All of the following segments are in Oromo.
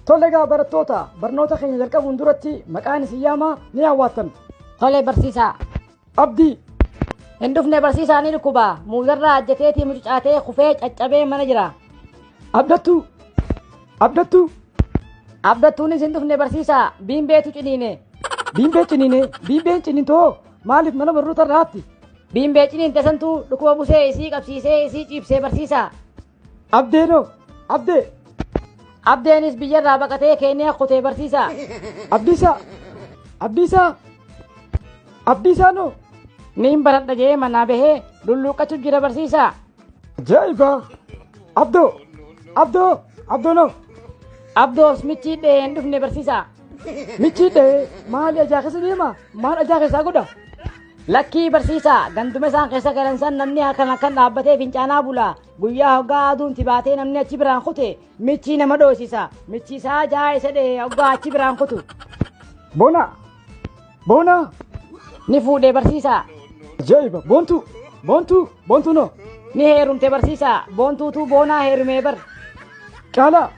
Tole egaa barattoota, barnoota keenya jalqabuun duratti maqaan isin yaamaa ni hawwaattan. Tole barsiisaa. Abdii. Hin dhufne barsiisaa, ni dhukkuba. Muuzarraa ajjateetii mucucaatee kufee caccabee mana jira. Abdattuu. Abdattuu. Abdattuunis hin dhufne barsiisaa, biimbeetu ciniine. Biimbee ciniine, biimbeen ciniintoo maaliif mana barnoota irraa hafti? Biimbee ciniinte santuu dhukkuba busee isii qabsiisee isii ciibsee barsiisaa. Abdeenoo, Abdee. Abdeenis biyyarraa baqatee Keeniyaa kutee barsiisaa. Abdiisaa, Abdiisaa, Abdiisaa noo. Niin baradha jee manaa bahee lulluuqqachu jira barsiisaa. Ajaa'iba! Abdoo, Abdoo, Abdoo noo. Abdoos michii dhee hin dhufne barsiisaa. Michii dhee maali ajaa keessa deema? Maal ajaa keessaa godha? Lakkii barsiisaa, ganduma isaan keessa galan san namni akkan akkan dhaabbatee fincaanaa bula. Guyyaa hoggaa aduun tibaatee namni achi biraan kute michii nama dhoosisa. Michii isaa jaa isa dhee hoggaa achi biraan kutu. Boona! Boona! Ni fuudhee barsiisaa. Ajaa'iba! Boontuu! Boontuu! Boontuu noo! Ni heerumte barsiisaa. Boontuutu boonaa heerumee bar. Caalaa!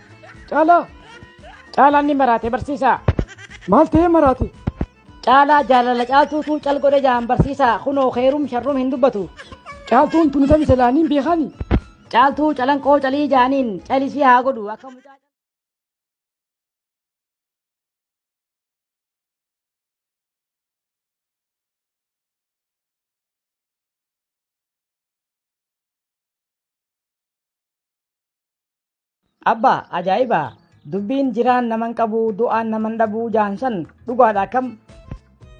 Caalaa! Caalaan ni maraate barsiisaa. Maal ta'ee maraate? Caalaa jaalala caaltuutu cal godhe jaan barsiisaa. Kunoo heerum sharrum hin dubbatu. Caaltuun tuni tami salaaniin beekani. Caaltuu calanqoo calii jaaniin calisii haa godhu akka mucaa. Abbaa ajaa'iba! Dubbiin jiraan naman qabu du'aan naman dhabuu jaansan dhugaadha akkam?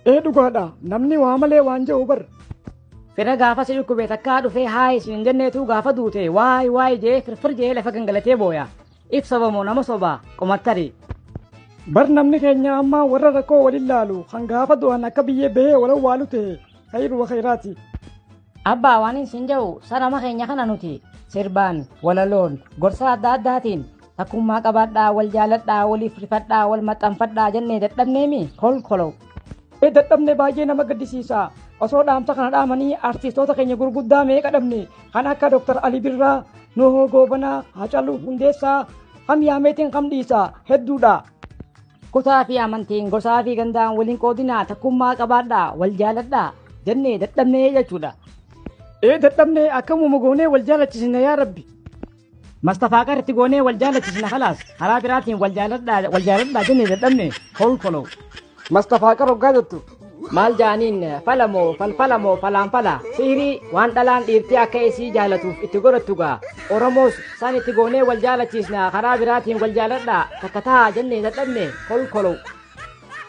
Ee dhugaadha, namni waa malee waan jedhu bar. Fira gaafa si dhukkube takkaa dhufee haay isin hin jenneetu gaafa duute waay waay jee firfir jee lafa gangalatee booya. If soba moo nama soba qomattari. Bar namni keenya ammaa warra rakkoo waliin laalu kan gaafa du'an akka biyyee bahee wal awwaalu ta'e khayru wa khayraati. Abbaa waan hin siin jedhu sanama keenya kana nuti sirbaan walaloon gorsa adda addaatiin takkummaa qabaadhaa wal jaaladhaa waliif rifadhaa wal maxxanfadhaa jennee dadhabneemi kolkolo. Ee dadhabne baay'ee nama gaddisiisa. Osoo dhaamsa kana dhaamanii artistoota keenya gurguddaa meeqa dhabne kan akka Dr. Ali Birraa, Nuhoo Goobanaa, Haacaaluu Hundeessaa, kam yaameetiin kam dhiisa hedduudha. Kutaa fi amantiin gosaa fi gandaan waliin qoodinaa takkummaa qabaadhaa wal jaaladhaa jennee dadhabnee jechuudha. Ee dadhabnee akkamuma goonee wal jaalachisna yaa Rabbi. Mastafaaqar itti goonee wal jaalachisna khalaas karaa biraatiin wal jaaladhaa wal jaaladhaa jennee dadhabne kolkolo. Mastafaaqar hoggaa jettu. Maal jaaniin falamoo falfalamoo falaanfala sihirii waan dhalaan dhiirtii akka isii jaalatuuf itti godhattu gaa Oromoos san itti goonee wal jaalachiisna karaa biraatiin wal jaaladhaa takka tahaa jennee dadhabne kolkolo.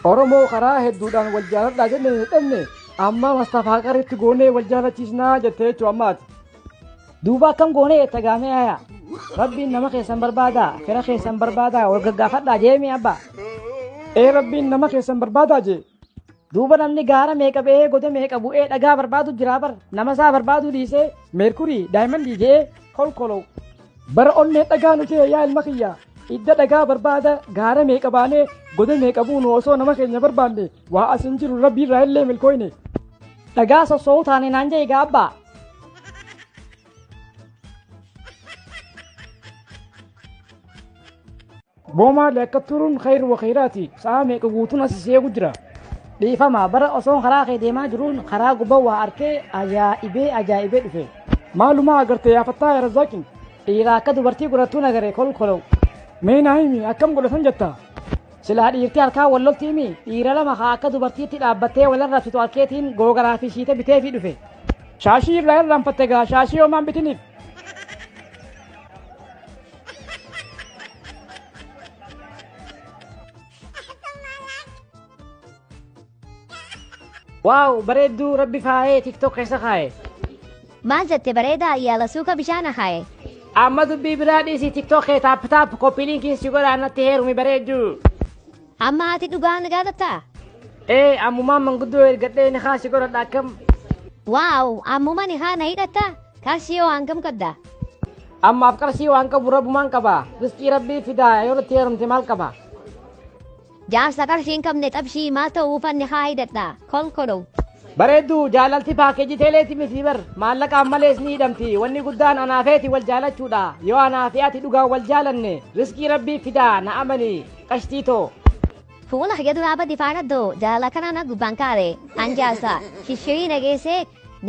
Oromoo karaa hedduudhaan wal jaaladhaa jennee dadhabne amma Mastafaaqar itti goonee wal jaalachiisnaa jettee jechuu ammaati. Duuba akkam goonee itti gaamee haya. Rabbiin nama keessan barbaadaa fira keessan barbaadaa wal gaggaafadhaa jeemi abbaa. Ee Rabbiin nama keessan barbaadaa jee. Duuba namni gaara meeqa ba'ee goda meeqa bu'ee dhagaa barbaadu jira bar nama isaa barbaadu dhiisee meerkurii daayimandii jee kolkolo. Bara onnee dhagaa nu ta'e yaa ilma kiyya idda dhagaa barbaada gaara meeqa baanee goda meeqa buunu osoo nama keenya barbaanne waa as hin jiru Rabbi irraa illee milkooyne. Dhagaa sossoo'uu taane naan jee egaa abbaa. Boomaa akka turuun khayru wa khayraati sa'a meeqa guutuun as seegu jira. Dhiifama bara osoon karaa kee deemaa jiruun karaa gubbaa waa arkee ajaa'ibee ajaa'ibee dhufe. Maalumaa agartee yaafattaa yaa Razzaaqin? Dhiira akka dubartii godhattuu nagare kolkolow. Mee naa himi akkam godhatan jetta? Silaa dhiirtii harkaa wal lolti himi dhiira lama haa akka dubartiitti dhaabbattee wal arrabsitu harkeetiin googaraa fi shiita bitee fi dhufe. Shaashii irraa irraanfatte gaa shaashii homaan bitiniif. Waaw bareedduu rabbi faayee tiktok keessa kaaye. Maal jette bareedaa yaala suuka bishaan haaye. Amma dubbii biraa dhiisii tiktok kee taap taap koppii liinkiin si godhaa natti heerumi bareedduu. Amma ati dhugaa na gaafattaa? Ee ammumaan manguddoo ergadhee ni haa si godhadha akkam. Waaw ammuma ni haa na hidhatta? Qarshii hoo hangam qabda? Ammaaf qarshii waan qabu rabbumaan qaba. Riskii rabbii fidaa yoo natti heerumte maal qaba? Jaarsa qarshii hin qabne xabshii maal ta'uu uffanni haa hidhadha. Kolkolow. Bareedduu jaalalti paakeejii teeleeti miti bar maallaqaan malees ni hidhamti wanni guddaan anaafeeti wal jaalachuudha yoo anaafee ati dhugaan wal jaalanne riskii rabbii fidaa na amani qashtii too. Fuula kiyya duraa badi faanaddo jaalala kana na gubbaan kaare an jaarsa shishirii nageessee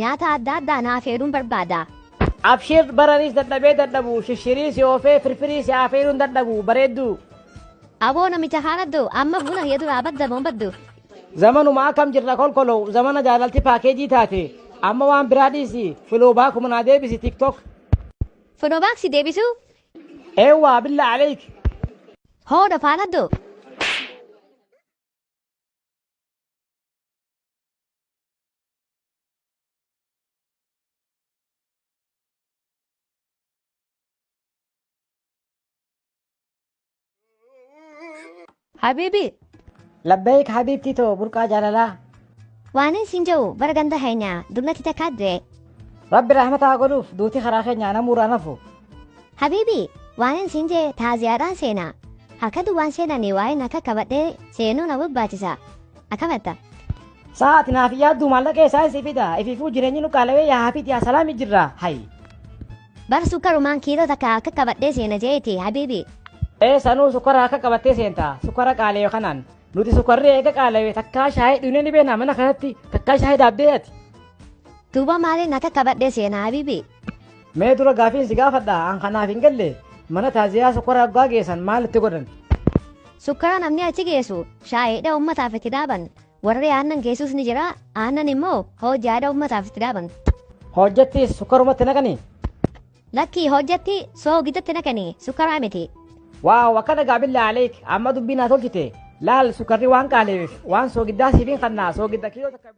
nyaata adda addaa naaf heeruun barbaada. Abshir barariis dadhabee dadhabu shishirii si oofee firfirii si afeeruun dadhabu bareedduu. Aboo namicha faanaddo amma fuula kiyya duraa badda moo baddu. Zamanuma akkam jirra kolkolo zamana jaalalti paakeejii taate amma waan biraa dhiisi filoobaa kumanaa deebisi tiktok. Filoobaak si deebisuu? Eewwaa billa aleik. Hooda faanaddo. Habibi. Labbayk habiibtii too burqaa jaalalaa. Waanin siin jedhu bara ganda keenya dullatti takkaa du'e. Rabbi rahmata haa godhuuf duuti karaa keenya namuuraan hafu. Habibi waanin siin jee taaziyaadhaan seenaa. Harka duwwaan seenanii waa'een akka qabadhee seenuu na barbaachisa. Akkamitta? Sa'aati naaf yaadduu maallaqa isaan si fida ifiifuu jireenyi nu qaalawee yaa hafiiti yaa salaami jirra hayi. Bar sukkarumaan kiiloo takka akka qabadhee seena jeeti habibi. Ee sanuu sukkara akka qabattee seenta sukkara qaaleeyo kanaan nuti sukkarri eega qaalawe takkaa shaayii dhugnee ni beena mana kanatti takkaa shaayii dhaabdee ati. Duuba maaliin akka qabadhee seena habibi? Mee dura gaafiin si gaafadha an kanaaf hin galle mana taaziyaa sukkara aggaa geessan maal itti godhan? Sukkara namni achi geessu shaayiidha uummataaf itti dhaaban warri aannan geessus ni jira aannan immoo hojjaadha uummataaf itti dhaaban. Hojjattis sukkarumatti naqanii? Lakkii hojjatti soogidatti naqanii sukkaraa miti. Waaw akkana gaabilla aleek amma dubbii naa tolchite laal sukkarri waan qaaleef waan soogiddaa siifin kannaa soogidda kiiloo takka.